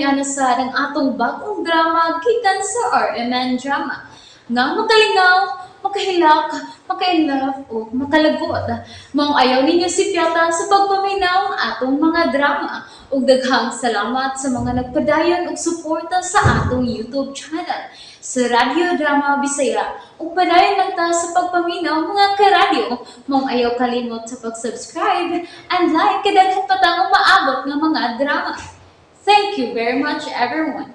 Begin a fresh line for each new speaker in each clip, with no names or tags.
Tugayana sa ang atong bagong drama gikan sa RMN Drama. Nga makalingaw, makahilak, maka-inlove o makalagot. Maong ayaw ninyo sipyata sa pagpaminaw ang atong mga drama. Ug daghang salamat sa mga nagpadayon og suporta sa atong YouTube channel sa Radyo Drama Bisaya. Ug padayon lang ta sa pagpaminaw, mga karadyo. Maong ayaw kalimot sa pag-subscribe and like kay daghan pa tang umaabot nga mga drama. Thank you very much, everyone.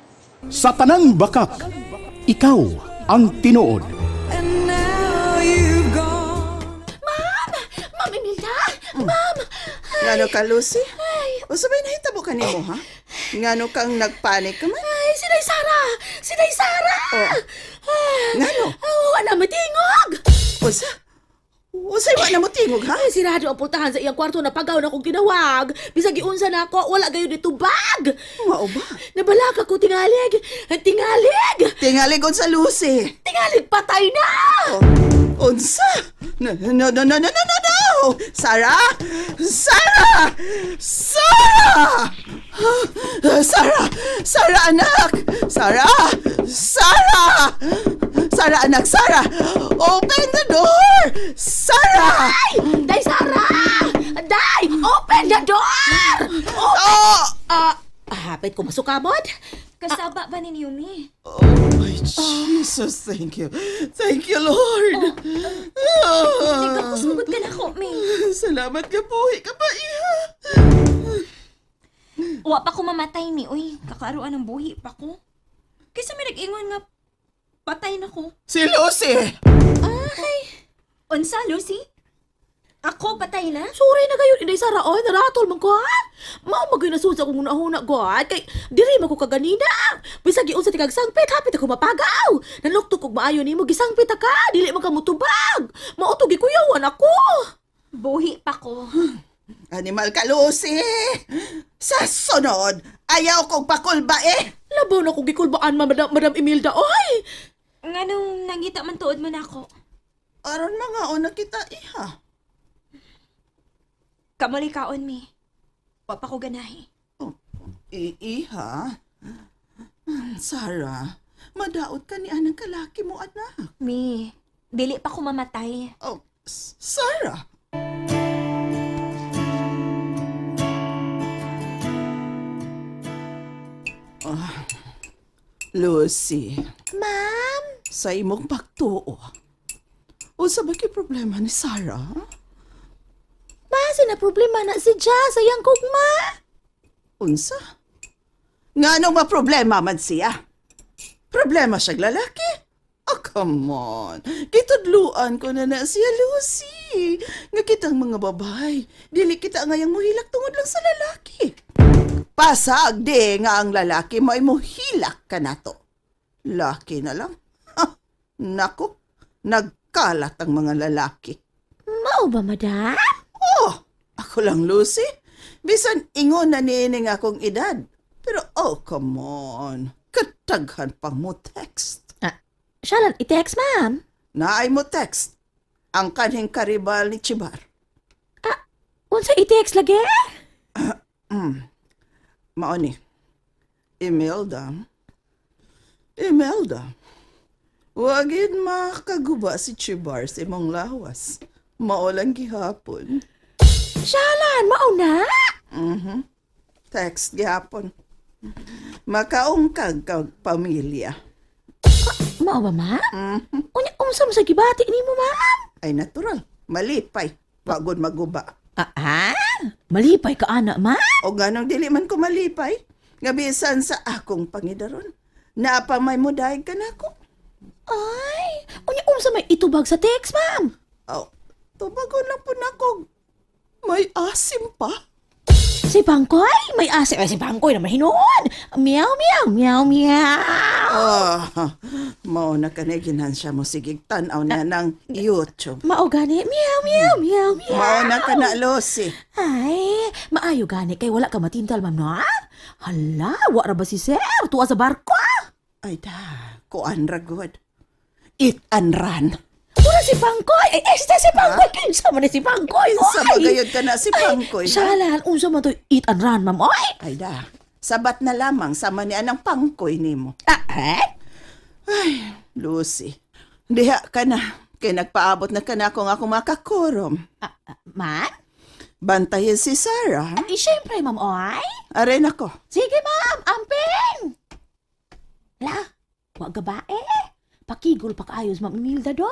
Sa tanang bakak, ikaw ang tinuod.
And now you've gone.
Ma'am Imelda! Ma'am!
Ngano ka, Lucy? Unsa bay nahitabo kanimo, ha? Ngano kang nagpanik ka man?
Ay, si Day Sara! Si Day Sara!
Oh. Ngano?
Oh, wala matingog!
Unsa? Unsay wa na mo tingog, ha?
Ay, sirado ang pultahan sa iyang kwarto, na pagaw na kong tinawag. Bisag giunsa na ako, wala gayon nitubag.
Mao ba?
Nabalaka ko tingalig! Tingalig!
Tingalig unsa, Lucy?
Tingalig patay na!
Oh, unsa? No, no, no, no, no, no, no, no! Sarah! Sarah! Sarah! Sarah! Sarah, anak! Sarah! Sarah! Sarah, anak! Sarah! Open the door! Sarah!
Ay! Day Sara! Day! Open the door! Oh!
Oh!
Ah, hapit ko masukamot.
Kasaba ba ninyo, mi?
Oh my Jesus, thank you. Thank you, Lord.
Oh, Kusugod ka na ko, mi.
Salamat ka, buhi ka pa, iha.
Wa pa ko mamatay, mi. Uy, kakaroan ng buhi pa ko. Kaysa may nag-ingon nga patay na ko.
Si Lucy!
Unsa, Lucy? Ako patay na?
Sorry na kayo, Inday Sara. Oy, naratol man ko, ha? Mao magay nasunod sa akong una-huna ko, ha? Kay, diri man ko kaganina. Bisag giunsa tikag sangpit, hapit ako mapagaw. Nanuktok og maayo nimo, gisangpit ta ka. Dili man ka mutubag. Mao to gikuyawan ako.
Buhi pa ko.
Animal ka, Lucy! Sa sunod, ayaw kong pakulba eh!
Labaw na kong gikulbaan, ma, Madam, Madam Imelda, oy.
Nganong nangita man tuod mo na ako?
Aron mga una kita, iha.
Kamali kaon, mi. Wa pa ko ganahi.
Oh, iha? Sarah, madaot ka ni anang kalaki mo, anak.
Mi, dili pa ko mamatay.
Oh, Sarah! Ah, Lucy.
Ma'am?
Sa imong pagtuo. Unsa ba kay problema ni Sarah?
Base na problema na si Jazz, sayang kugma.
Unsa? Nganong maproblema man siya? Problema siyang lalaki? Oh, come on. Gitudluan ko na na siya, Lucy. Nga kitang mga babae, dili kita ngayang muhilak tungod lang sa lalaki. Pasag di nga ang lalaki mo ay muhilak ka na to. Laki na lang. Ha, nako, nagkalat ang mga lalaki.
Mao ba, Madam?
Oh, ako lang, Lucy. Bisan ingon na niining akong edad. Pero oh, come on. Kataghan pang mo text.
Ah, siya lang i-text, ma'am.
Naay mo text. Ang kanhing karibal ni Chibar.
Unsa i-text lagi?
Mao ni. Imelda. Imelda. Wagin makaguba si Chibar sa imong lawas. Mao lang gihapon.
Siya lang, mao na.
Text gihapon. Makaungkag kag pamilya.
Mao ba, ma'am? Unya, unsa mo sa gibati nimo, ma'am?
Ay natural. Malipay. Wagod maguba.
Ah, ah? Malipay ka, ana, ma'am?
O ganong dili man ko malipay. Nga bisan sa akong pangidaron. Naapamay mo dahil ka nako.
Ay, unya, unsa may itubag sa text, ma'am?
Oh, tubagon lang po nako. May asim pa.
Si Bangkoy? May asa. Ay, si Bangkoy naman hinuon. Meow, meow, meow, meow.
Ah, mao na ka na ginansya mo sige tanaw na ng YouTube.
Mao gani. Meow, meow, meow, meow.
Mao na ka na, Lucy.
Ay, maayo gani kay wala ka matintal, ma'am, no? Hala, wa ra ba si sir? Tuwa sa barko.
Ay da, kuan ra gud. Eat and run.
Wala si Bangkoy. Ay, este si Bangkoy. Kinsa man ni si Bangkoy?
Kinsa
oy?
ba gayud ka na si Bangkoy,
Ay,
ha?
salan, unsa man to eat and run, ma'am, oy?
Ay da, Sabat na lamang sama ni anang pangkoy nimo.
Ah, eh?
Lucy, diha ka na. Kay nagpaabot na ka na akong ako makakurom.
Ah, ah, ma'am?
Bantayin si Sarah.
Eh, syempre, ma'am, oy.
Aray nako.
Sige, ma'am, amping! La, wa gabae. Pakigol pa kaayos, ma'am Nilda do.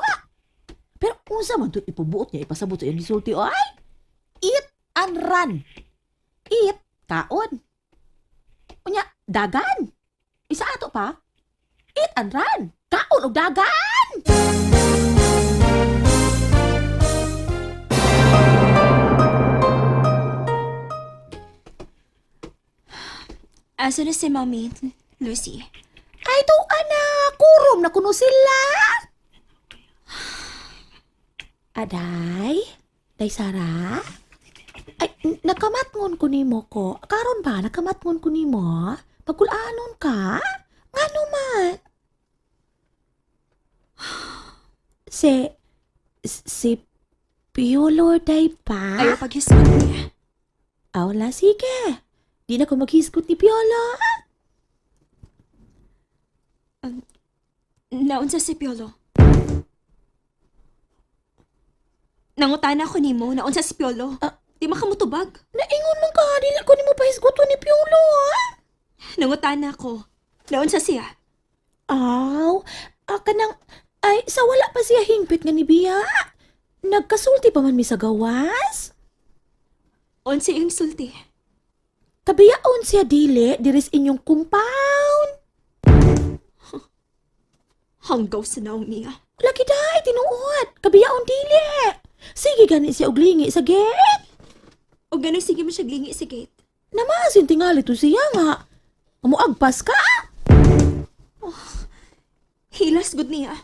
Pero unsa man to ipabuot niya ipasabot sa iyang gisulti, oy? Eat and run. Eat, kaon. Unya, dagan. Isa ato pa. Eat and run. Kaon og dagan.
Asa na si Mami, Lucy?
Ay, to ana, kurom na kuno sila. Aday, Day Sara. Ay, nakamatngon ko nimo ko. Karon ba nakamatngon ko nimo? Pagkulanon ka? Ngano man? Si si Piolo day pa?
Ayaw paghisgot niya.
Awla, sige. Di na ko maghisgot ni Piolo.
Naunsa si Piolo. Nangutana ko nimo, naunsa si Piolo.
Ah.
Di makamutubag.
Naingon man ka, dili ko nimo pahisguton ni Piolo, ah.
Nangutana ko. Naunsa siya.
Aw, ah, kanang, ay, sa wala pa siya hingpit nga ni Bia. Nagkasulti pa man mi sa gawas.
Unsa iyang sulti.
Kabiyaon siya dili, diris inyong compound.
Hanggaw sa naong niya.
Lagi day, tinuod. Kabiyaon dili. Sige gani siya og lingi sa gate.
O ganun sige mo siya glingi sa gate.
Namasin tingali to siya nga. Amuagpas ka.
Hilas gud niya.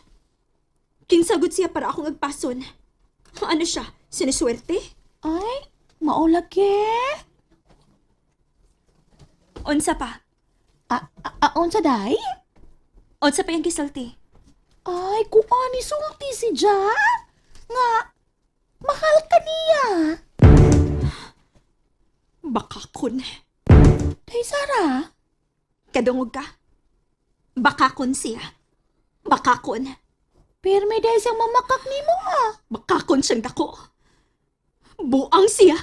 Kinsagot siya para akong agpason. Ano siya? Siniswerte?
Ay, maulagi.
Unsa pa?
Ah, ah, ah, unsa day?
Unsa pa yung gisulti?
Ay, kuani sulti si Ja. Nga, mahal ka niya.
Baka kun.
Day, Sara.
Kadungog ka. Baka kun siya. Baka kun.
Pirmi day siyang mamakak ni mo ah.
Baka kun siyang dako. Buang siya.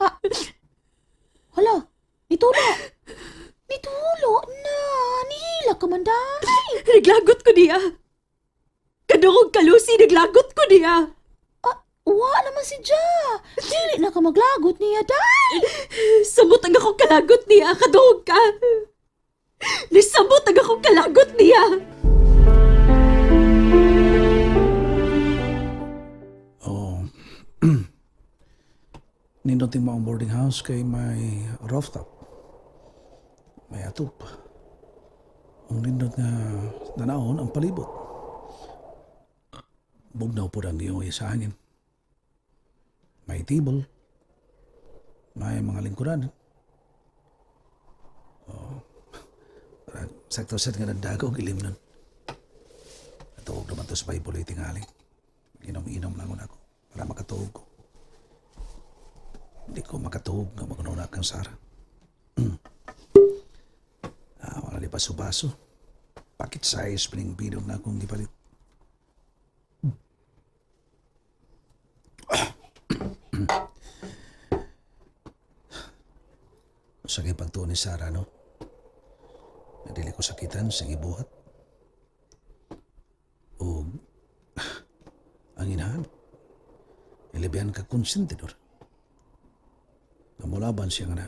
Ah, hala, nitulo. Nitulo na, nihila ka man day.
Naglagot ko niya. Kadungog ka, Lucy. Naglagot ko niya.
Ah, wa naman si Ja. Dili na ka maglagot niya day.
Samot ang akong kalagot niya. Kadungog ka. Nisamot ang akong kalagot niya.
Oh. Nindot mo ang boarding house kay may rooftop. May atop. Ang nindot nga tanawon ang palibot. Bugnaw po ang giyoy sa hangin. May table. May mga lingkuran. Oh. Sakto set nga nagdago og ilim nun. Natuog naman to sa Bible tingali. Inom-inom lang ako para makatuog ko. Hindi ko makatuog nga magununa kang Sara. Ah, wala di baso-baso. Packet size pining bidog na akong gipalit. Sa pagtuon ni Sara, no? Nadili ko sakitan sa gibuhat. O ang inahan. Ilibihan ka konsentidor. Namulaban siya nga na.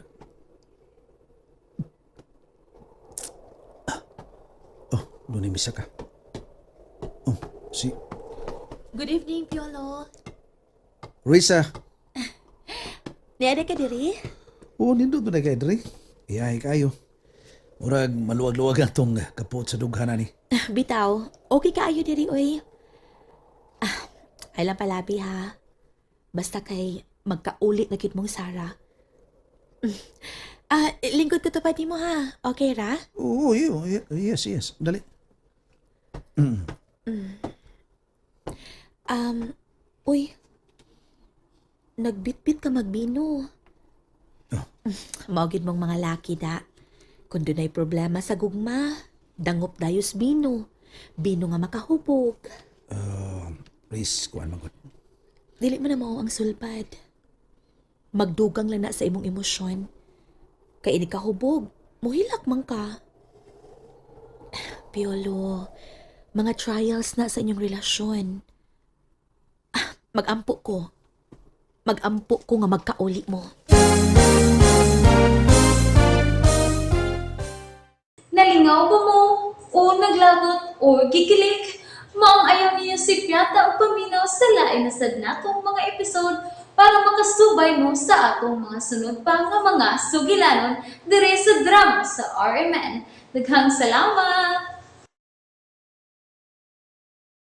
Oh, doon misa ka. Oh, si
Good evening, Piolo.
Risa.
Niada ka diri?
Oo, nindot mo na kay Dre. Iyahe kayo. Murag maluwag-luwag ang tong kapot sa dughan ni.
Bitaw, okay kaayo diri oy. Ah, ay lang palabi ha. Basta kay magkauli na gid mong Sara. Ah, lingkod ko to pa mo ha. Okay ra?
Oo, yes, yes. Dali.
Uy. Nagbitbit ka magbino.
Oh.
Mao gid mong mga laki da. Kung dunay problema sa gugma, dangop dayos bino. Bino nga makahubog.
Please, kuan man gud.
Dili man na mao ang sulpad. Magdugang lang na sa imong emosyon. Kay ini kahubog, muhilak man ka. Piolo, mga trials na sa inyong relasyon. Ah, magampo ko. Magampo ko nga magkauli mo.
Nalingaw ba mo? O naglagot o gikilig? Maong ayaw niyo si Piata o paminaw sa lain na sad natong mga episode para makasubay mo sa atong mga sunod pa nga mga sugilanon dire sa drama sa RMN. Daghang salamat!